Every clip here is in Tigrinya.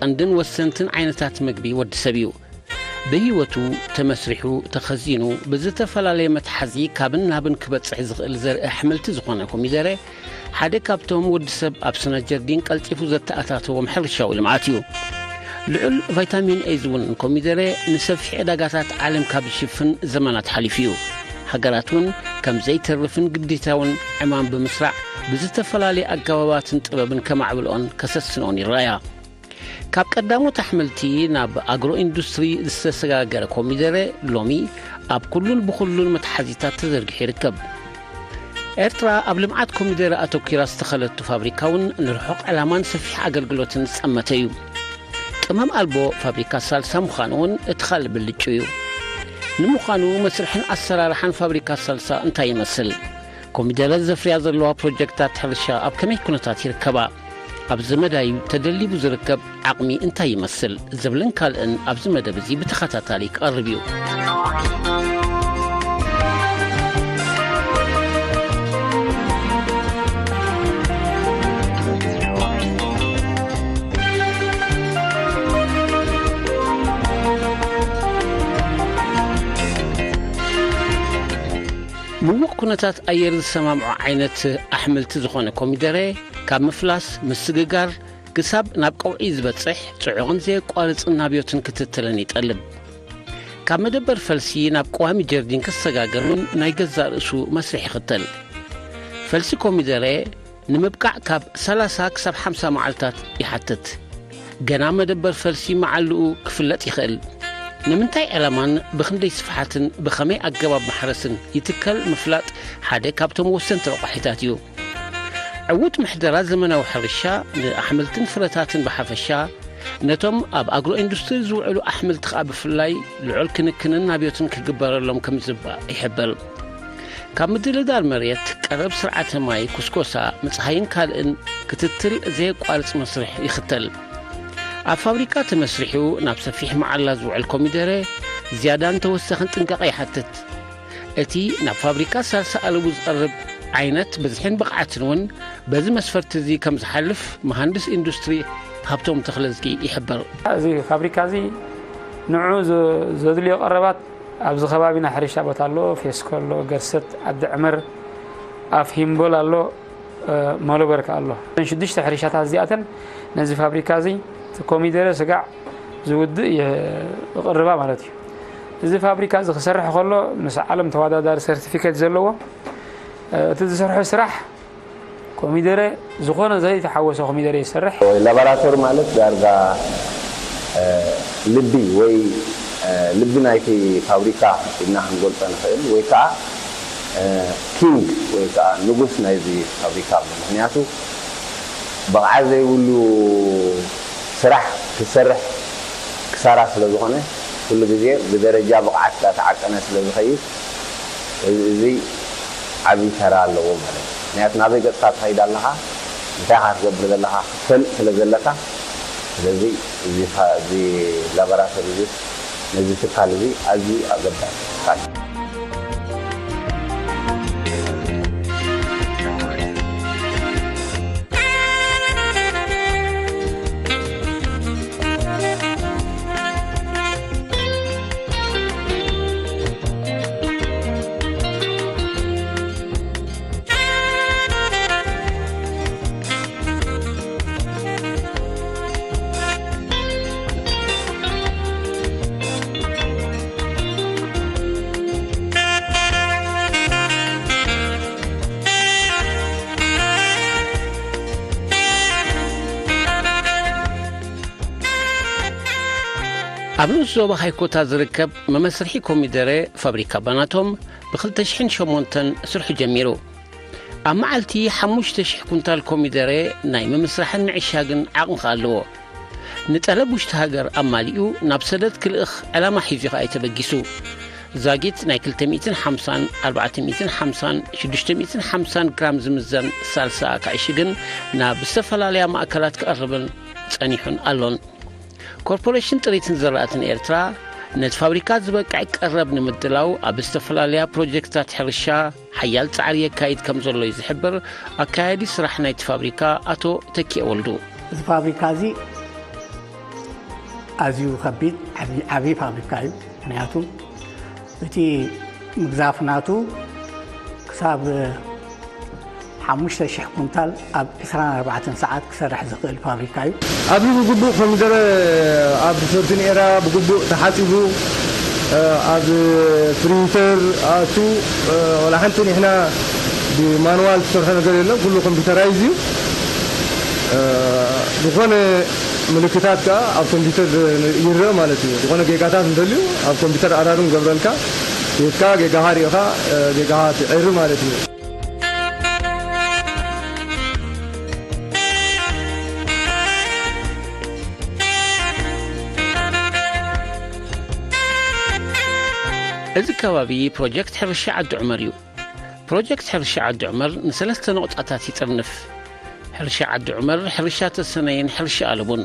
ቀንድን ወሰንትን ዓይነታት መግቢ ወዲ ሰብ እዩ። ብህይወቱ ተመስሪሑ፣ ተኸዚኑ፣ ብዝተፈላለየ መትሓዚ ካብን ናብን ክበጽሕ ዝኽእል ዘርኢ ኣሕምልቲ ዝኾነ ኮሚደረ፣ ሓደ ካብቶም ወዲ ሰብ ኣብ ስነ ጀርዲን ቀልጢፉ ዘተኣታተዎም ሕርሻዊ ልምዓት እዩ። ልዑል ቫይታሚን ኤ ዝውንን ኮሚደረ ንሰፊሕ ዕዳጋታት ዓለም ካብ ዝሽፍን ዘመናት ሓሊፉ እዩ። ሃገራት እውን ከም ዘይተርፍን ግዴታውን ዕማም ብምስራዕ ብዝተፈላለየ ኣገባባትን ጥበብን ከማዕብልኦን ከሰስንኦን ይረኣያ። ካብ ቀዳሞት ኣሕምልቲ ናብ ኣግሮ ኢንዱስትሪ ዝተሰጋገረ ኮሚደረ ሎሚ ኣብ ኩሉን ብኹሉን መትሓዚታት ተዘርጊሑ ይርከብ። ኤርትራ ኣብ ልምዓት ኮሚደረ ኣተኲራ ዝተኸለቱ ፋብሪካ እውን ንርሑቕ ዕላማን ሰፊሕ ኣገልግሎትን ዝጸመተ እዩ። ቅመም ኣልቦ ፋብሪካ ሳልሳ ምዃኑ እውን እቲ ካልእ ብልጩ እዩ። ንምዃኑ መስርሕን ኣሰራርሓን ፋብሪካ ሳልሳ እንታይ ይመስል? ኮሚደረ ዘፍርያ ዘለዋ ፕሮጀክታት ሕርሻ ኣብ ከመይ ኩነታት ይርከባ? ኣብዚ መዳይ ተደሊቡ ዝርከብ ዓቕሚ እንታይ ይመስል? ዝብልን ካልእን ኣብዚ መደብ እዚ ብተኸታታሊ ክቐርብ እዩ። ምዉቕ ኩነታት ኣየር ዝሰማምዖ ዓይነት ኣሕምልቲ ዝኾነ ኮሚደረ፣ ካብ ምፍላስ፣ ምስግጋር፣ ክሳብ ናብ ቀውዒ ዝበጽሕ ጽዑቕን ዘየቋርጽን ናብዮትን ክትትልን ይጠልብ። ካብ መደበር ፈልሲ ናብ ቀዋሚ ጀርዲን ክሰጋገር እውን ናይ ገዛእ ርእሱ መስርሕ ይኽተል። ፈልሲ ኮሚደረ ንምብቃዕ ካብ ሰላሳ ክሳብ ሓምሳ መዓልታት ይሓትት። ገና መደበር ፈልሲ መዓልኡ ክፍለጥ ይኽእል። ንምንታይ ዕላማን ብኽንደይ ስፍሓትን ብኸመይ ኣገባብ ማሕረስን ይትከል ምፍላጥ ሓደ ካብቶም ወሰንቲ ረቋሒታት እዩ። ዕዉት ምሕደራ ዘመናዊ ሕርሻ ንኣሕምልትን ፍረታትን ብሓፈሻ፣ ነቶም ኣብ ኣግሮ ኢንዱስትሪ ዝውዕሉ ኣሕምልቲ ከኣ ብፍላይ ልዑል ክንክንን ናብዮትን ክግበረሎም ከም ዝግባእ ይሕብር። ካብ ምድልዳል መሬት፣ ቀረብ ስርዓተ ማይ፣ ኩስኮሳ፣ ምጽሃይን ካልእን ክትትል ዘየቋርጽ መስርሕ ይኽተል። ኣብ ፋብሪካ ተመስሪሑ ናብ ሰፊሕ መዓላ ዝውዕል ኮሚደረ ዝያዳን ተወሳኺን ጥንቃቐ ይሓትት። እቲ ናብ ፋብሪካ ሳልሳ ኣለቡ ዝቐርብ ዓይነት ብዝሕን ብቕዓትን እውን በዚ መስፈርቲ እዚ ከም ዝሓልፍ መሃንድስ ኢንዱስትሪ ሃብቶም ተኽለዝጊ ይሕብር። እዚ ፋብሪካ እዚ ንዑ ዘ-፣ ዘድልዮ ቀረባት ኣብዚ ከባቢና ሕርሻ ቦታ ኣሎ፣ ፌስኮ ኣሎ፣ ገርሰት፣ ዓዲ ዕመር፣ ኣፍ ሂምቦል ኣሎ፣ እ፣ መሎበር ከኣ ኣሎ። እተን ሽዱሽተ ሕርሻታት እዚኣተን ነዚ ፋብሪካ እዚ እቲ ኮሚደረ፣ ስጋዕ ዝውድእ የቕርባ ማለት እዩ። እዚ ፋብሪካ እዚ ክሰርሕ ከሎ ምስ ዓለም ተወዳዳሪ ሰርቲፊኬት ዘለዎ፣ እ፣ እቲ ዝሰርሖ ስራሕ ኮሚደረ ዝኾነ ዘይተሓወሶ ኮሚደረ ይሰርሕ። ወይ ላቦራቶሪ ማለት ዳርጋ፣ እ፣ ልቢ ወይ፣ እ፣ ልቢ ናይቲ ፋብሪካ ኢልና ክንገልጾ ንኽእል፣ ወይ ከኣ፣ እ፣ ኪንግ ወይ ከኣ ንጉስ ናይዚ ፋብሪካ ኣሎ። ምኽንያቱ ብቕዓት ዘይብሉ ስራሕ ክሰርሕ ክሳራ ስለ ዝኾነ፣ ኩሉ ግዜ ብደረጃ ብቕዓት እንዳተዓቀነ ስለ ዝኸይድ፣ እዚ፣ እዚ ዓብዪ ተራ ኣለዎ ማለት እዩ። ምኽንያቱ ናበይ ገጽካ ትኸይድ ኣለኻ፣ እንታይ ኢኻ ትገብር ዘለኻ ክትፈልጥ ስለ ዘለካ፣ ስለዚ እዚ ፋ-፣ እዚ ላቦራቶሪ እዚ ነዚ ትካል እዚ ኣዝዩ ኣገዳሲ ትካል እዩ። ኣብ ንኡስ ዞባ ሃይኮታ ዝርከብ መመስርሒ ኮሚደረ ፋብሪካ ባናቶም ብ ክልተ ሽሕን ሸሞንተን ስርሑ ጀሚሩ። ኣብ መዓልቲ ሓሙሽተ ሽሕ ኩንታል ኮሚደረ ናይ ምምስራሕን ምዕሻግን ዓቕሚ ከኣ ኣለዎ። ንጠለብ ውሽጢ ሃገር ኣማሊኡ ናብ ሰደድ ክልእኽ ዕላማ ሒዙ ከኣ እዩ ተበጊሱ። ዛጊት ናይ ክልተ ሚእትን ሓምሳን፣ ኣርባዕተ ሚእትን ሓምሳን፣ ሽዱሽተ ሚእትን ሓምሳን ግራም ዝምዘን ሳልሳ ክዕሽግን ናብ ዝተፈላለያ ማእከላት ክቐርብን ጸኒሑን ኣሎን። ኮርፖሬሽን ጥሪትን ዝራእትን ኤርትራ ነቲ ፋብሪካ ዝበቅዕ ቀረብ ንምድላው ኣብ ዝተፈላለያ ፕሮጀክትታት ሕርሻ ሓያል ጻዕሪ የካይድ ከም ዘሎ እዩ ዝሕብር ኣካያዲ ስራሕ ናይቲ ፋብሪካ ኣቶ ተኪኤ ወልዱ። እዚ ፋብሪካ እዚ ኣዝዩ ከቢድ ዓብዪ ዓብዪ ፋብሪካ እዩ። ምክንያቱ እቲ ምግዛፍ ናቱ ክሳብ ሓሙሽተ ሽሕ ኩንታል ኣብ ዕስራን ኣርባዕተን ሰዓት ክሰርሕ ዝኽእል ፋብሪካ እዩ። ኣብዚ ብግቡእ ኮሚደረ ኣብ ሰርቲን ኤራ ብግቡእ ተሓፂቡ፣ እ፣ ኣብ ፕሪንተር ኣቱ፣ እ፣ ወላ ሓንቲ ንሕና ብማንዋል ዝሰርሖ ነገር የለን፣ ኩሉ ኮምፒውተራይዝ እዩ። እ፣ ዝኾነ ምልክታት ከኣ ኣብ ኮምፒውተር ይረአ ማለት እዩ። ዝኾነ ጌጋታት እንተልዩ ኣብ ኮምፒውተር ኣራሩ ንገብረልካ፣ ሂብካ ጌጋኻ ሪኢኻ፣ እ፣ ጌጋኻ ትዕሪ ማለት እዩ። እዚ ከባቢ ፕሮጀክት ሕርሻ ዓዲ ዑመር እዩ። ፕሮጀክት ሕርሻ ዓዲ ዑመር ንሰለስተ ነቑጣታት ይጥርንፍ። ሕርሻ ዓዲ ዑመር፣ ሕርሻ ተሰነይን ሕርሻ ኣለቡን።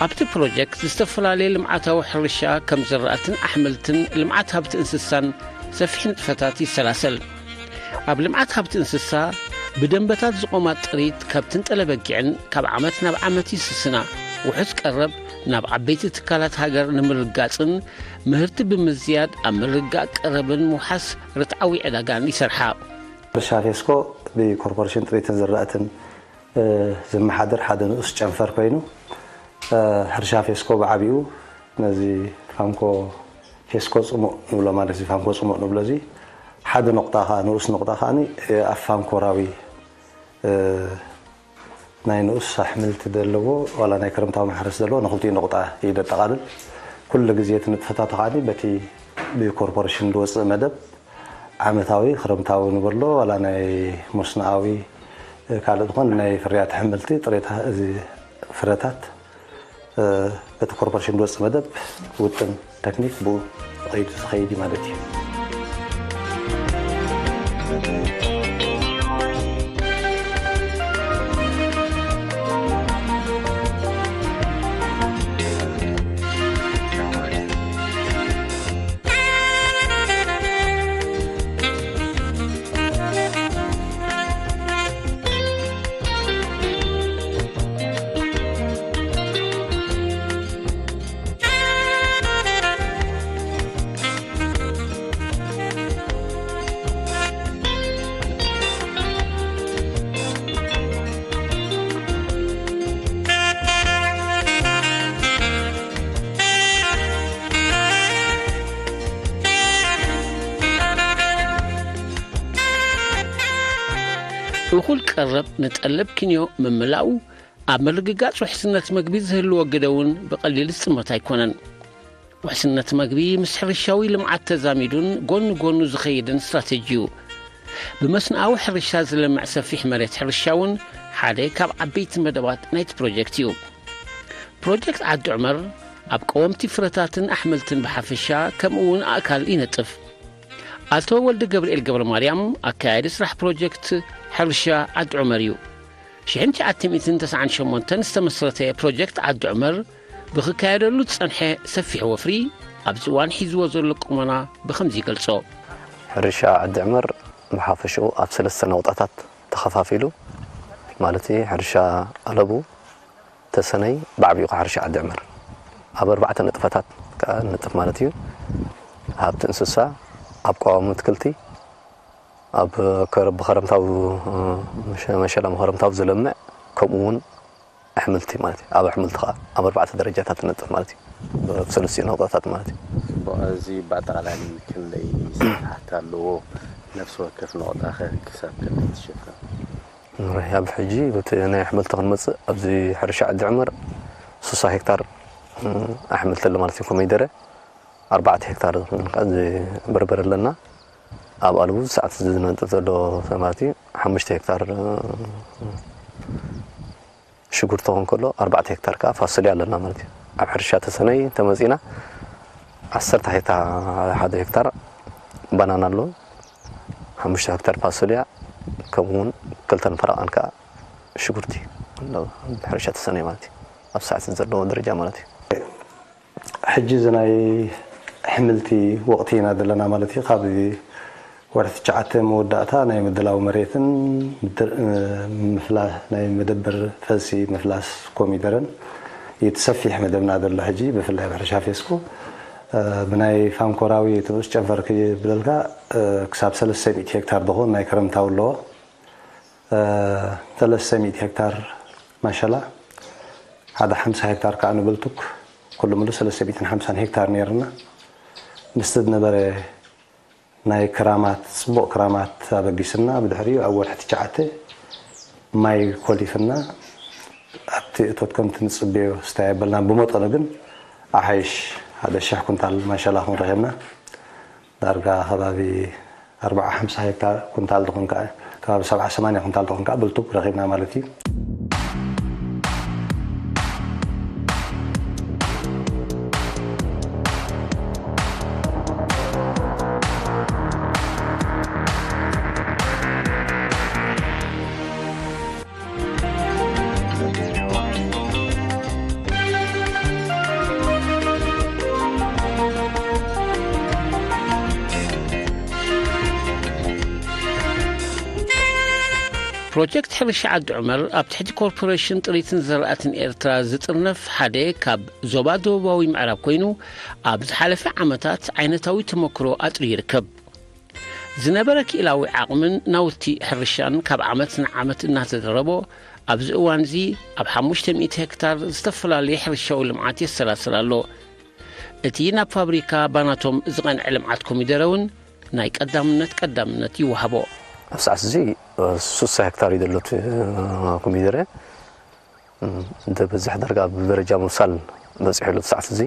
ኣብቲ ፕሮጀክት ዝተፈላለየ ልምዓታዊ ሕርሻ ከም ዝራእትን ኣሕምልትን ልምዓት ሃብቲ እንስሳን ሰፊሕ ንጥፈታት ይሰላሰል። ኣብ ልምዓት ሃብቲ እንስሳ ብደንበታት ዝቖማ ጥሪት ከብትን ጠለበጊዕን ካብ ዓመት ናብ ዓመት ይስስና። ውሑስ ቀረብ ናብ ዓበይቲ ትካላት ሃገር ንምርጋጽን ምህርቲ ብምዝያድ ኣብ ምርግጋእ ቀረብን ምውሓስ ርትዓዊ ዕዳጋን ይሰርሓ። ሕርሻ ፌስኮ ብኮርፖሬሽን ጥሪትን ዝራእትን፣ እ፣ ዝመሓደር ሓደ ንኡስ ጨንፈር ኮይኑ፣ እ፣ ሕርሻ ፌስኮ ብዓቢኡ ነዚ ፋንኮ ፌስኮ ጽሙእ ንብሎ ማለት እዚ ፋንኮ ጽሙእ ንብሎ እዚ ሓደ ነቑጣ ከኣ ንኡስ ነቑጣ ከኣ፣ እ፣ ኣብ ፋንኮራዊ፣ እ፣ ናይ ንኡስ ኣሕምልቲ ዘለዎ ዋላ ናይ ክረምታዊ ማሕረስ ዘለዎ ንኽልቲኡ ነቑጣ እዩ ዘጠቓልል። ኩሉ ግዜ እቲ ንጥፈታቱ ከኣ በቲ ብኮርፖሬሽን ዝወጽእ መደብ ዓመታዊ ክረምታዊ ንበሎ ዋላ ናይ መስኖኣዊ ካልእ ዝኾነ ናይ ፍርያት ኣሕምልቲ ጥሬታ እዚ ፍረታት በቲ ኮርፖሬሽን ዝወጽእ መደብ ውጥን ተክኒክ ብኡ ተቐይዱ ዝኸይድ እዩ ማለት እዩ። እኹል ቀረብ ንጠለብ ኪንዮ ምምላኡ ኣብ ምርግጋጽ ውሕስነት መግቢ ዝህልዎ ግደ እውን ብቐሊል ዝጥመት ኣይኮነን። ውሕስነት መግቢ ምስ ሕርሻዊ ልምዓት ተዛሚዱን ጎኒ ጎኑ ዝኸይድን ስትራተጂ እዩ። ብመስኖኣዊ ሕርሻ ዝለምዕ ሰፊሕ መሬት ሕርሻ እውን ሓደ ካብ ዓበይቲ መደባት ናይቲ ፕሮጀክት እዩ። ፕሮጀክት ዓዲ ዑመር ኣብ ቀወምቲ ፍረታትን ኣሕምልትን ብሓፈሻ ከምኡ እውን ኣእካል ይነጥፍ። ኣቶ ወልደ ገብርኤል ገብረ ማርያም ኣካያዲ ስራሕ ፕሮጀክት ሕርሻ ዓዲ ዑመር እዩ። ሽሕን ትሽዓተ ሚእትን ተስዓን ሸሞንተን ዝተመስረተ ፕሮጀክት ዓዲ ዑመር ብክካየደሉ ዝጸንሐ ሰፊሕ ወፍሪ ኣብዚ እዋን ሒዝዎ ዘሎ ቁመና ብኸምዚ ይገልጾ። ሕርሻ ዓዲ ዕመር ብሓፈሽኡ ኣብ ሰለስተ ነቑጣታት ተኸፋፊሉ፣ ማለት ሕርሻ ኣለቡ፣ ተሰነይ፣ ብዓቢኡ ከዓ ሕርሻ ዓዲ ዕመር ኣብ ኣርባዕተ ነጥፈታት ከዓ ንጥፍ ማለት እዩ። ሃብቲ እንስሳ፣ ኣብ ቀዋሚ ኣትክልቲ፣ ኣብ ከረ-፣ ብኸረምታዊ፣ መሸ-፣ መሸላ መኸረምታዊ ዝለምዕ፣ ከምኡ እውን ኣሕምልቲ ማለት እዩ። ኣብ ኣሕምልቲ ከዓ ኣብ ኣርባዕተ ደረጃታት ንጥፍ ማለት እዩ። ኣብ ሰለስቲኡ ነቑጣታት ማለት እዩ። ጽቡቕ። እዚ ብኣጠቓላሊ ክንደይ ስራሕቲ ኣለዎ? ነፍሲ ወከፍ ነቑጣኸ ክሳብ ክንደይ ትሽፍን? ንርኣይ፣ ኣብ ሕጂ በቲ ናይ ኣሕምልቲ ክንመጽእ፣ ኣብዚ ሕርሻ ዓዲ ዕመር ሱሳ ሄክታር ኣሕምልቲ ኣሎ ማለት እዩ። ኮሚደረ ኣርባዕተ ሄክታር ዝኸውን ከዓ እዚ በርበረ ኣለና። ኣብ ኣልቡ ሰዓት ዝነጥፍ ዘሎ ማለት እዩ ሓሙሽተ ሄክታር ሽጉርቲ ክኾን ከሎ ኣርባዕተ ሄክታር ከዓ ፋሶልያ ኣለና ማለት እዩ። ኣብ ሕርሻ ተሰነይ ተመፂና ዓሰርተ ሄክታር፣ ሓደ ሄክታር ባናና ኣሎ፣ ሓሙሽተ ሄክታር ፋሶልያ፣ ከምኡ እውን ክልተን ፈረቓን ከዓ ሽጉርቲ ኣሎ። ኣብ ሕርሻ ተሰነይ ማለት እዩ። ኣብ ሰዓት ዘለዎ ደረጃ ማለት እዩ። ሕጂ እዚ ናይ ኣሕምልቲ ወቕቲ ኢና ዘለና ማለት እዩ። ካብ ወርሒ ትሽዓተ መወዳእታ ናይ ምድላው መሬትን ምድር-፣ ምፍላ-፣ ናይ መደበር ፈልሲ ምፍላስ ኮሚደረን እዩ እቲ ሰፊሕ መደብና ዘሎ ሕጂ፣ ብፍላይ ኣብ ሕርሻ ፌስኮ። እ፣ ብናይ ፋንኮራዊ እቲ ንኡስ ጨንፈር ክብለልካ፣ እ፣ ክሳብ ሰለስተ ሚእቲ ሄክታር ዝኸውን ናይ ክረምታዊ ኣለዎ። እ፣ ሰለስተ ሚእቲ ሄክታር ማሸላ፣ ሓደ ሓምሳ ሄክታር ከዓ ንብልቱክ፣ ኩሉ ምሉ ሰለስተ ሚእትን ሓምሳን ሄክታር ነይርና። ምስቲ ዝነበረ ናይ ክራማት፣ ጽቡቕ ክራማት ኣበጊስና፣ ብድሕሪኡ ኣብ ወርሒ ትሽዓተ ማይ ኮሊፍና፣ ኣብቲ እቶት ከምቲ ንጽበዮ ስታይ ኣበልና፣ ብመጠኑ ግን ኣሓይሽ ሓደ ሽሕ ኩንታል ማሸላ ኹን ረኺብና። ዳርጋ ከባቢ ኣርብዓ ሓምሳ ሄክታር ኩንታል ትኾን ከኣ፣ ከባቢ ሰብዓ ሰማንያ ኩንታል ትኾን ከኣ ብልቱክ ረኺብና ማለት እዩ። ፕሮጀክት ሕርሻ ዓዲ ዑመር ኣብ ትሕቲ ኮርፖሬሽን ጥሪትን ዘራእትን ኤርትራ ዝጥርነፍ ሓደ ካብ ዞባ ደቡባዊ ምዕራብ ኮይኑ፣ ኣብ ዝሓለፈ ዓመታት ዓይነታዊ ተመክሮ ኣጥርዩ ይርከብ። ዝነበረ ክኢላዊ ዓቕምን ናውቲ ሕርሻን ካብ ዓመት ንዓመት እናተደረቦ፣ ኣብዚ እዋንዚ ኣብ ሓሙሽተ ሚእቲ ሄክታር ዝተፈላለየ ሕርሻዊ ልምዓት የሰላስል ኣሎ። እቲ ናብ ፋብሪካ ባናቶም ዝቐንዐ ልምዓት ኮሚደረ እውን ናይ ቀዳምነት ቀዳምነት ይወሃቦ። ኣብ ሰዓት እዚ ሱሳ ሄክታር እዩ ዘሎ እቲ ኮሚደረ። እንተ በዝሕ ዳርጋ ኣብ ደረጃ ምብሳል በጺሑ ኣሎ። ሰዓት እዚ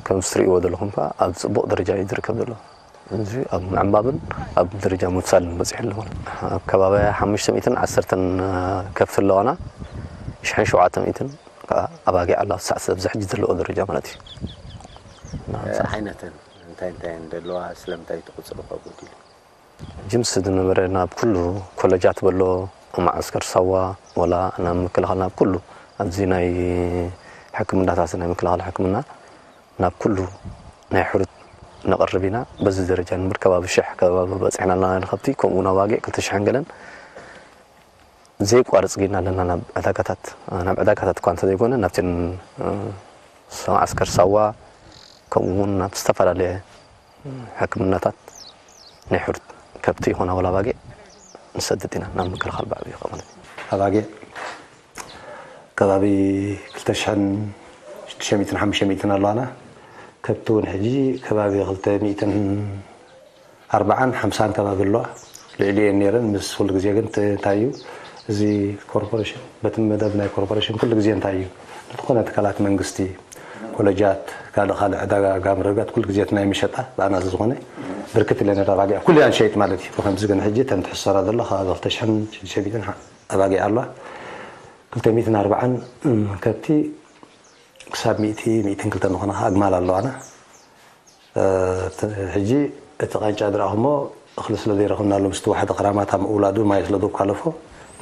ከም እትርእይዎ ዘለኹም ከኣ ኣብ ጽቡቕ ደረጃ እዩ ዝርከብ ዘሎ። እዚ ኣብ ምዕንባብን ኣብ ደረጃ ምብሳልን በጺሑ ኣሎ። ኣብ ከባቢ ሓሙሽተ ሚእትን ዓሰርተን ከብቲ ኣለዋና፣ ሽሕን ሸውዓተ ሚእትን ከኣ ኣባጊዕ ኣለዋ። ሰዓት ኣብዚ ሕጂ ዘለዎ ደረጃ ማለት እዩ። ዓይነተን እንታይ እንታይ እንደለዋ፣ ስለምንታይ እቲ ቁጽሪ ከ ጎዲሉ? ጅምስ ዝነበረ ናብ ኩሉ ኮለጃት በሎ፣ ኣብ መዓስከር ሳዋ፣ ወላ ናብ ምክልኻል፣ ናብ ኩሉ ኣብዚ ናይ ሕክምናታት፣ ናይ ምክልኻል ሕክምና ናብ ኩሉ ናይ ሕሩት ነቕርብ ኢና። በዚ ደረጃ ንብር ከባቢ ሽሕ ከባቢ በጺሕና ኣለና ንከብቲ፣ ከምኡ እውን ኣባጊዕ ክልተ ሽሕን ገለን። ዘይቋርጽ ግን ኣለና ናብ ዕዳጋታት፣ ናብ ዕዳጋታት እኳ እንተዘይኮነ ናብተን፣ እ፣ መዓስከር ሳዋ፣ ከምኡ እውን ናብ ዝተፈላለየ ሕክምናታት ናይ ሕሩት ከብቲ ይኾና ወላ ኣባጊዕ ንሰድድ ኢና ናብ ምክልኻል ብዓብዩ ከ ማለት እዩ። ኣባጊዕ ከባቢ ክልተ ሽሕን ሽዱሽተ ሚእትን ሓሙሽተ ሚእትን ኣለዋና። ከብቲ እውን ሕጂ ከባቢ ክልተ ሚእትን ኣርባዓን ሓምሳን ከባቢ ኣለዋ። ልዕሊ እየን ነይረን፣ ምስ ኩሉ ግዜ ግን ተ-፣ እንታይ እዩ፣ እዚ ኮርፖሬሽን፣ በቲ መደብ ናይ ኮርፖሬሽን ኩሉ ግዜ እንታይ እዩ፣ ንዝኾነ ትካላት መንግስቲ፣ ኮለጃት፣ ካልእ ካልእ ዕዳጋ ጋምረጋት ኩሉ ግዜ እቲ ናይ መሸጣ ብኣና ዝኾነ ብርክት ኢለን ኣባጊዕ ኩሉ እያ ንሸይጥ ማለት እዩ። ብኸምዚ ግን ሕጂ እተን ትሕሰራ ዘሎ ከባቢ ክልተ ሽሕን ሽዱሽተ ሚእትን ሓ-፣ ኣባጊዕ ኣለዋ። ክልተ ሚእትን ኣርባዓን ከብቲ ክሳብ ሚእቲ፣ ሚእትን ክልተን ዝኾና ኣግማል ኣለዋና። እ፣ ት-፣ ሕጂ እቲ ቃንጫ ዝረኣኹሞ እኽሊ ስለ ዘይረኽብናሉ፣ ምስ ተዋሕደ ክራማት ኣብ ምውላዱ ማይ ስለ ዘኳለፎ፣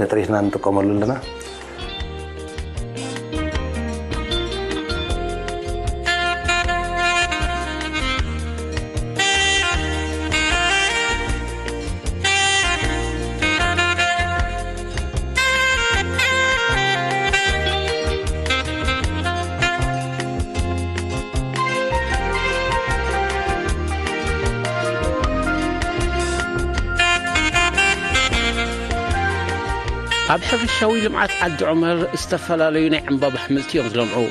ነጥሪትና ንጥቀመሉ ኣለና። ኣብ ሕርሻዊ ልምዓት ዓዲ ዑመር ዝተፈላለዩ ናይ ዕምባባ ኣሕምልቲ እዮም ዝለምዑ።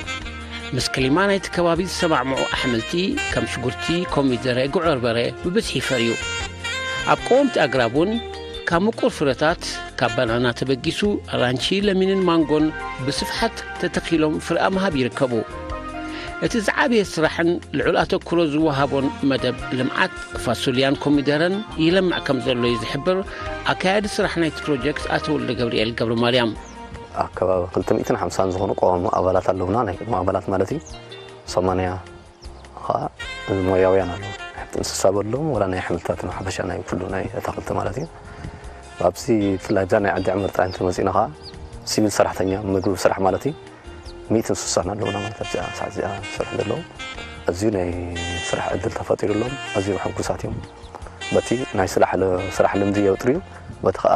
ምስ ክሊማ ናይቲ ከባቢ ዝሰማምዑ ኣሕምልቲ ከም ሽጉርቲ፣ ኮሚደረ፣ ጉዕ በርበረ ብብዝሒ ይፈርዩ። ኣብ ቀወምቲ ኣግራብ እውን ካብ ምቁር ፍረታት፣ ካብ ባናና ተበጊሱ ኣራንሺ፣ ለሚንን ማንጎን ብስፍሓት ተተኺሎም ፍረ ኣብ ምሃብ ይርከቡ። እቲ ዝዓበየ ስራሕን ልዑል ኣተኩሮ ዝወሃቦን መደብ ልምዓት ፋሱልያን ኮሚደረን ይለምዕ ከም ዘሎ እዩ ዝሕብር ኣካያዲ ስራሕ ናይቲ ፕሮጀክት ኣቶ ወልደ ገብርኤል ገብረ ማርያም። ኣከባቢ ክልተ ሚእትን ሓምሳን ዝኾኑ ቀዋሚ ኣባላት ኣለውና። ናይ ቀዋሚ ኣባላት ማለት እዩ። ሰማንያ ኸዓ ሞያውያን ኣለዉ። ናይ ሃብቲ እንስሳ በሎም፣ ወላ ናይ ኣሕምልታት ንሓፈሻ ናይ ኩሉ ናይ ኣታኽልቲ ማለት እዩ። ኣብዚ ብፍላይ ኣብዛ ናይ ዓዲ ዕመር ጥራይ እንተመጺእና ኸዓ ሲቪል ሰራሕተኛ፣ ምግቢ ስራሕ ማለት እዩ። ሚእትን ስሳን ኣለዉና ማለት ኣብዚኣ ሰዓት እዚኣ ዝሰርሑ ዘለዉ። ኣዝዩ ናይ ስራሕ ዕድል ተፈጢሩሎም፣ ኣዝዮም ሕጉሳት እዮም። በቲ ናይ ስራሕ ል-፣ ስራሕ ልምዲ የውጥርዩ፣ በቲ ኸዓ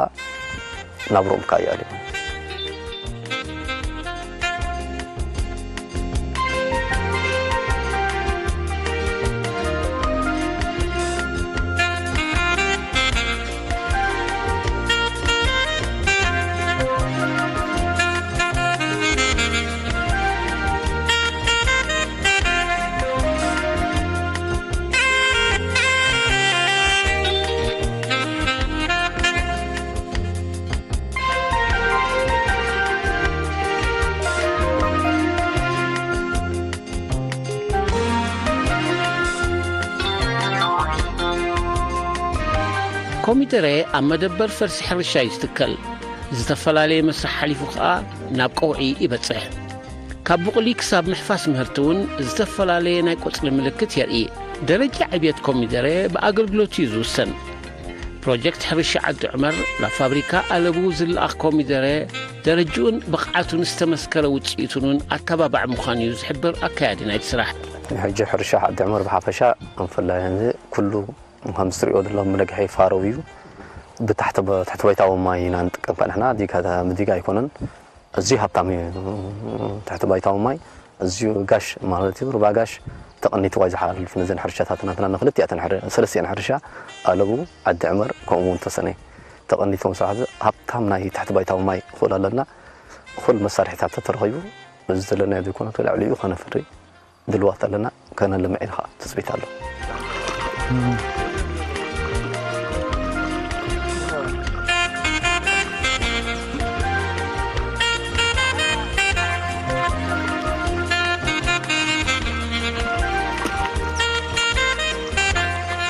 ናብርኦም ከዓ ይኣልዩ። ኮሚደረ ኣብ መደበር ፈልሲ ሕርሻ እዩ ዝትከል። ዝተፈላለየ መስርሕ ሓሊፉ ኸኣ ናብ ቀውዒ ይበጽሕ። ካብ ቡቕሊ ክሳብ ምሕፋስ ምህርቲ እውን ዝተፈላለየ ናይ ቆጽሊ ምልክት የርኢ። ደረጃ ዕብየት ኮሚደረ ብኣገልግሎቱ እዩ ዝውሰን። ፕሮጀክት ሕርሻ ዓዲ ዑመር ናብ ፋብሪካ ኣለቡ ዝለኣኽ ኮሚደረ ደረጅኡን ብቕዓቱን ዝተመስከረ ውጽኢቱን እውን ኣተባባዕ ምዃኑ እዩ ዝሕብር ኣካያዲ ናይቲ ስራሕ። ሕጂ ሕርሻ ዓዲ ዑመር ብሓፈሻ፣ ብፍላይ እዚ ኩሉ ከምዚ ትሪኦ ዘለኹም መለግሒ ፋረው እዩ። ብታሕቲ ብ-፣ ትሕቲ ባይታዊ ማይ ኢና ንጥቀም ከኣ ንሕና፣ ዲጋ፣ ብዲጋ ኣይኮነን። ኣዝዩ ሃብታም እዩ። ትሕቲ ባይታዊ ማይ ኣዝዩ ጋሽ ማለት እዩ። ሩባ ጋሽ ተቐኒትዋ እዩ ዝሓልፍ ነዘን ሕርሻታት ናትና፣ ንክልቲኣተን ሕር-፣ ሰለስቲኣን ሕርሻ ኣለቡ፣ ዓዲ ዕመር፣ ከምኡ እውን ተሰነይ ተቐኒቶም ስራሕ እዚ ሃብታም ናይ ትሕቲ ባይታዊ ማይ እኹል ኣለና። እኹል መሳርሒታት ተተረኺቡ፣ እዚ ዘለናዮ ዘይኮነ ልዕሊኡ ከነፍሪ ድልዋት ኣለና፣ ከነልምዕ ኢና ኸዓ ትጽቢት ኣሎ።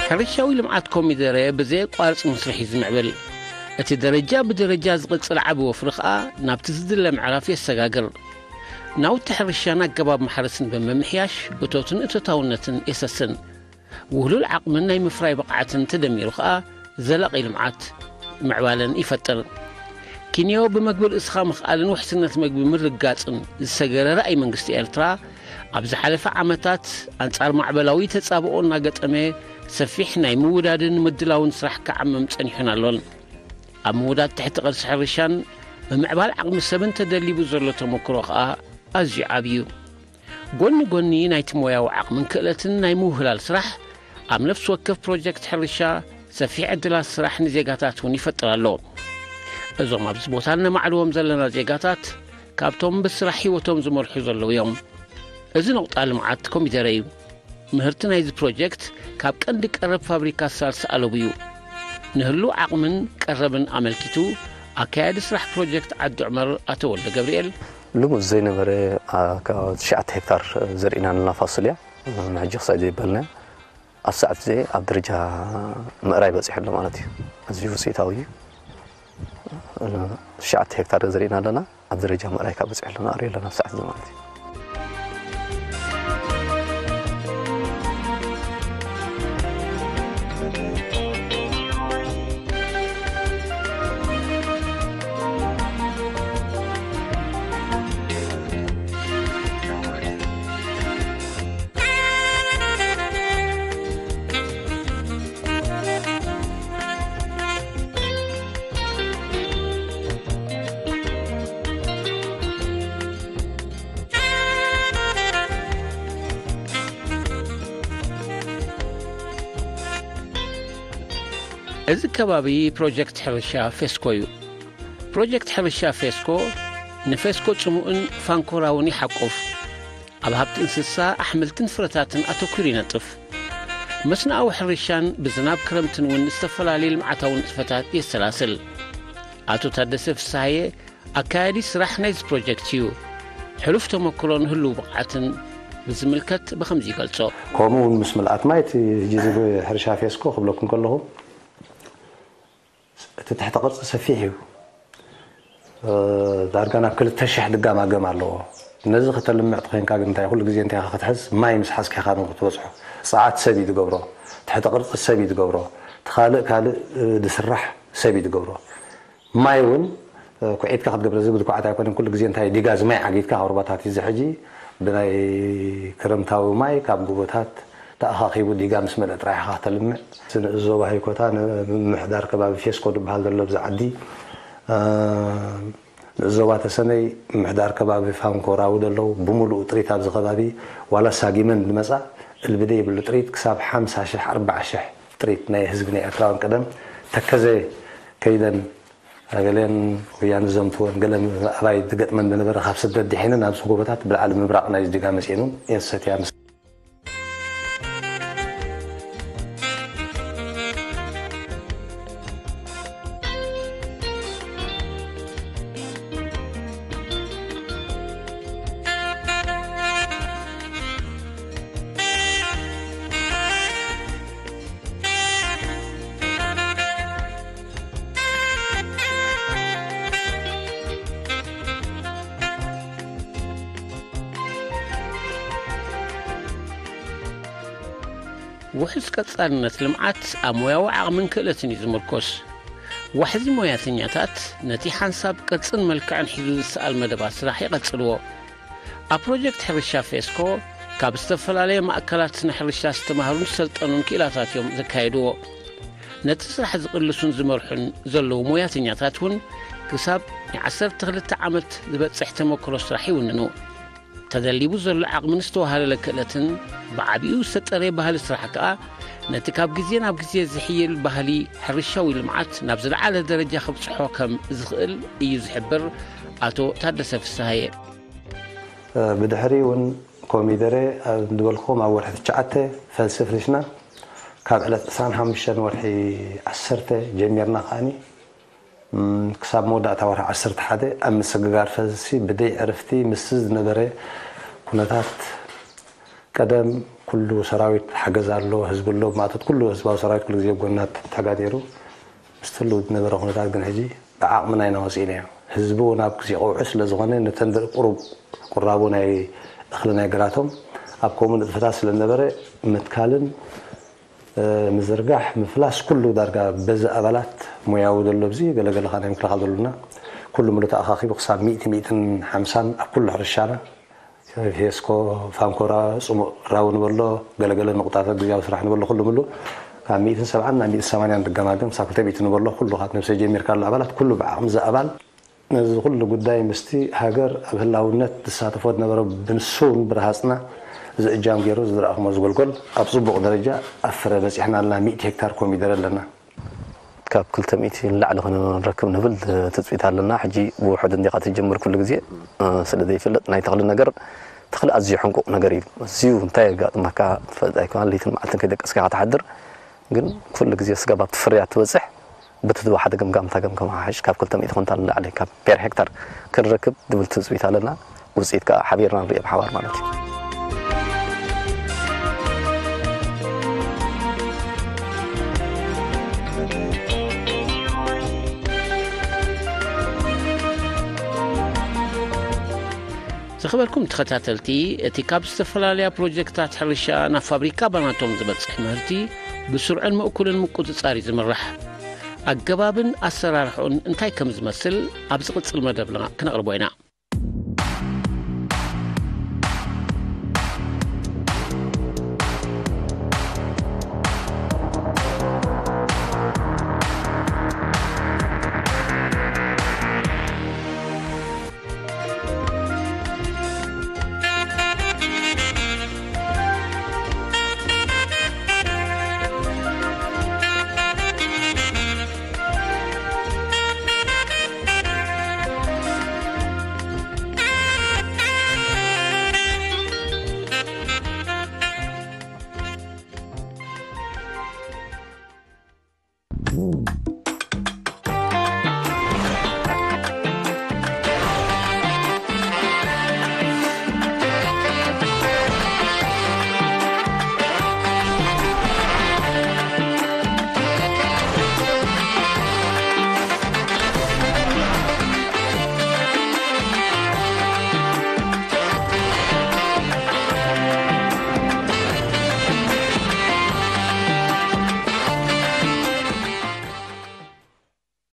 ሕርሻዊ ልምዓት ኮሚደረ ብዘየቋርጽ መስርሕ እዩ ዝምዕብል። እቲ ደረጃ ብደረጃ ዝቕጽል ዓቢ ወፍሪ ኸኣ ናብቲ ዝድለ ምዕራፍ የሰጋግር። ናውቲ ሕርሻን ኣገባብ ማሕረስን ብምምሕያሽ እቶትን እቶታውነትን የሰስን። ውህሉል ዓቕምን ናይ ምፍራይ ብቕዓትን ተደሚሩ ኸኣ ዘላቒ ልምዓት ምዕባለን ይፈጥር። ኪንዮ ብመግቢ ርእስኻ ምኽኣልን ውሕስነት መግቢ ምርግጋጽን ዝሰገረ ራእይ መንግስቲ ኤርትራ፣ ኣብ ዝሓለፈ ዓመታት ኣንጻር ማዕበላዊ ተጻብኦ እናገጠመ ሰፊሕ ናይ ምውዳድን ምድላውን ስራሕ ክዓምም ጸኒሑን ኣሎን። ኣብ ምውዳድ ትሕቲ ቅርሲ ሕርሻን ምምዕባል ዓቕሚ ሰብን ተደሊቡ ዘሎ ተመክሮ ኸኣ ኣዝዩ ዓብዩ። ጎኒ ጎኒ ናይቲ ሞያዊ ዓቕምን ክእለትን ናይ ምውህላል ስራሕ፣ ኣብ ነፍሲ ወከፍ ፕሮጀክት ሕርሻ ሰፊሕ ዕድላት ስራሕ ንዜጋታት እውን ይፈጥር ኣሎ። እዞም ኣብዚ ቦታ እነማዕድዎም ዘለና ዜጋታት ካብቶም ብስራሕ ህይወቶም ዝመርሑ ዘለዉ እዮም። እዚ ነቑጣ ልምዓት ኮሚደረ እዩ። ምህርቲ ናይዚ ፕሮጀክት ካብ ቀንዲ ቀረብ ፋብሪካ ሳልስ ኣለቡ እዩ። ንህሉው ዓቕምን ቀረብን ኣመልኪቱ፣ ኣካያዲ ስራሕ ፕሮጀክት ዓዲ ዑመር ኣቶ ወልደ ገብርኤል፣ ልሙድ ዘይነበረ፣ ኣ፣ ካብ ትሽዓተ ሄክታር ዘሪእና ኣለና ፋሱልያ። ንሕጂ ክሳይ ዘይበልና ኣብ ሰዓት እዚ ኣብ ደረጃ ምእራይ በጺሑ ኣሎ ማለት እዩ። ኣዝዩ ውጽኢታዊ እዩ። ትሽዓተ ሄክታር ዘሪእና ኣለና፣ ኣብ ደረጃ ምእራይ ካብ በጺሑ ኣሎ፣ ንኣርዮ ኣለና ኣብ ሰዓት እዚ ማለት እዩ። እዚ ከባቢ ፕሮጀክት ሕርሻ ፌስኮ እዩ። ፕሮጀክት ሕርሻ ፌስኮ ንፌስኮ ጽሙእን ፋንኮራውን ይሓቁፍ። ኣብ ሃብቲ እንስሳ፣ ኣሕምልትን ፍረታትን ኣተኲሩ ይነጥፍ። መስኖኣዊ ሕርሻን ብዝናብ ክረምትን እውን ዝተፈላለዩ ልምዓታዊ ንጥፈታት የሰላስል። ኣቶ ታደሰ ፍስሃየ ኣካያዲ ስራሕ ናይዚ ፕሮጀክት እዩ። ሕሉፍ ተመክሮን ህሉው ብቕዓትን ብዝምልከት ብኸምዚ ይገልጾ። ከምኡ እውን ምስ ምልኣት ማይ እቲ ሕጂ እዚ ሕርሻ ፌስኮ ክብለኩም ከለኹ እቲ ትሕተ ቅርፂ ሰፊሕ እዩ። ዳርጋ ናብ ክልተ ሽሕ ድጋም ኣገም ኣለዎ። ነዚ ከተልምዕ ተኮይንካ ግን እንታይ ኩሉ ግዜ እንታይ ክትሕዝ ማይ ምስ ሓዝካ ኢኻ ክትበፅሖ። ፀዓት ሰብ እዩ ዝገብሮ፣ ትሕተ ቅርፂ ሰብ እዩ ዝገብሮ፣ እቲ ካልእ ካልእ ዝስራሕ ሰብ እዩ ዝገብሮ። ማይ እውን ኩዒትካ ክትገብረ ዝብል ኳዕት ኣይኮነን። ኩሉ ግዜ እንታይ ዲጋ ዝማይ ዓጊትካ ካብ ሩባታት እዚ ሕጂ ብናይ ክረምታዊ ማይ ካብ ጎቦታት ተኣኻኺቡ ዲጋ ምስ መልአ ጥራሕ ኢኻ ክተልምዕ። ንእዞ ባሂኮታ ንምምሕዳር ከባቢ ፌስኮ ዝበሃል ዘሎ ኣብዚ ዓዲ ንእዞባ ተሰነይ ምሕዳር ከባቢ ፋንኮራዊ ዘለዉ ብምሉኡ ጥሪት ኣብዚ ከባቢ ዋላ ሳጊመን ዝመፃ እልብደ ይብሉ ጥሪት ክሳብ ሓምሳ ሽሕ ኣርባዓ ሽሕ ጥሪት ናይ ህዝቢ ናይ ኤርትራውያን ቀደም ተከዘ ከይደን ገለን ወያነ ዘምትወን ገለ ኣባይ ዝገጥመን ዝነበረ ካብ ስደት ድሒነን ኣብዚ ጎቦታት ብልዓሊ ምብራቕ ናይ ዲጋ መፅኤኑ የሰትያ ምስ ውሑስ ቀጻልነት ልምዓት ኣብ ሞያዊ ዓቕምን ክእለትን እዩ ዝምርኮስ። ዋሕዚ ሞያተኛታት ነቲ ሓንሳብ ቅርጽን መልክዕን ሒዙ ዝሰኣል መደባት ስራሕ ይቐጽልዎ። ኣብ ፕሮጀክት ሕርሻ ፌስኮ ካብ ዝተፈላለየ ማእከላት ስነ ሕርሻ ዝተማህሩን ዝሰልጠኑን ክኢላታት እዮም ዘካየድዎ። ነቲ ስራሕ ዝቕልሱን ዝመርሑን ዘለዉ ሞያተኛታት እውን ክሳብ ናይ ዓሰርተ ክልተ ዓመት ዝበጽሕ ተመክሮ ስራሕ ይውንኑ። ተደሊቡ ዘሎ ዓቕምን ዝተዋሃለለ ክእለትን ብዓቢኡ ዝተጠረየ ባህሊ ስራሕ ከኣ ነቲ ካብ ግዜ ናብ ግዜ ዝሕይል ባህሊ ሕርሻዊ ልምዓት ናብ ዝለዓለ ደረጃ ከብጽሖ ከም ዝኽእል እዩ ዝሕብር ኣቶ ታደሰ ፍስሃየ። ብድሕሪ እውን ኮሚደረ ዝበልኩም ኣብ ወርሒ ትሽዓተ ፈልሲ ፍሪሽና ካብ ዕለት ዕስራን ሓሙሽተን ወርሒ ዓሰርተ ጀሚርና ከዓኒ ክሳብ መወዳእታ ወርሒ ዓሰርተ ሓደ ኣብ ምስግጋር ፈልሲ ብደይ ዕርፍቲ ምስቲ ዝነበረ ኩነታት ቀደም ኩሉ ሰራዊት ሓገዝ ኣሎ፣ ህዝቢ ኣሎ፣ ማእቶት ኩሉ ህዝባዊ ሰራዊት ኩሉ ግዜ ጎና ተጋዲሩ ምስቲ ህልው ዝነበረ ኩነታት ግን ሕጂ ብዓቕምና ኢና ወፂእናዮ። ህዝቢ እውን ኣብ ግዜ ቀውዒ ስለ ዝኾነ ነተን ቁሩብ ቁራቡ ናይ እኽሊ ናይ ግራቶም ኣብ ከምኡ ንጥፈታት ስለ ዝነበረ ምትካልን ምዝርጋሕ ምፍላስ ኩሉ ዳርጋ በዚ ኣባላት ሞያዊ ዘሎ ብዚ ገለገለ ናይ ምክልኻል ዘሎና ኩሉ ምሉ ተኣኻኺቡ ክሳብ ሚእቲ ሚእትን ሓምሳን ኣብ ኩሉ ሕርሻና ፌስኮ ፋንኮራ ፅሙእ ራው ንበሎ ገለገለ ንቁጣተ ግዜያዊ ስራሕ ንበሎ ኩሉ ምሉ ካብ ሚእትን ሰብዓን ናብ ሚእትን ሰማንያን ድገማገም ክሳብ ክልተ ሚእቲ ንበሎ ኩሉ ካብ ነብሰ ጀሚርካ ኣሎ ኣባላት ኩሉ ብዓቕሚ እዚ ኣባል ነዚ ኩሉ ጉዳይ ምስቲ ሃገር ኣብ ህላውነት ዝሳተፎ ዝነበረ ብንሱ እውን ብረሃፅና እዚ እጃም ገይሩ ዝዘራእኹሞ ዝጎልጎል ኣብ ፅቡቕ ደረጃ ኣብ ፍረ በፂሕና ኣለና። ሚእቲ ሄክታር ኮሚደረ ኣለና። ካብ ክልተ ሚእቲ ንላዕሊ ክንረክብ ንብል ትፅቢት ኣለና። ሕጂ ብውሑድ እንዲኻ ትጅምር ኩሉ ግዜ ስለ ዘይፍለጥ ናይ ተኽሊ ነገር ተኽሊ ኣዝዩ ሕንቁቕ ነገር እዩ። ኣዝዩ እንታይ የጋጥመካ ትፈልጥ ኣይኮነን። ለይትን መዓልትን ከይደቀስካ ኢኻ ትሓድር። ግን ኩሉ ግዜ ስጋብ ኣብቲ ፍርያት ትበፅሕ በቲ ዝወሓደ ገምጋም እታ ገምገም ሓሕሽ ካብ ክልተ ሚእቲ ኩንታል ንላዕሊ ካብ ፔር ሄክታር ክንረክብ ዝብል ትፅቢት ኣለና። ውፅኢት ከዓ ሓቢርና ንሪኦ ብሓባር ማለት እዩ። ዝኸበርኩም ተኸታተልቲ፣ እቲ ካብ ዝተፈላለያ ፕሮጀክታት ሕርሻ ናብ ፋብሪካ ባናቶም ዝበጽሕ ምህርቲ ብስሩዕን ምእኩልን ምቁጽጻር እዩ ዝምራሕ። ኣገባብን ኣሰራርሕኡን እንታይ ከም ዝመስል ኣብ ዝቕጽል መደብና ክነቕርቦ ኢና።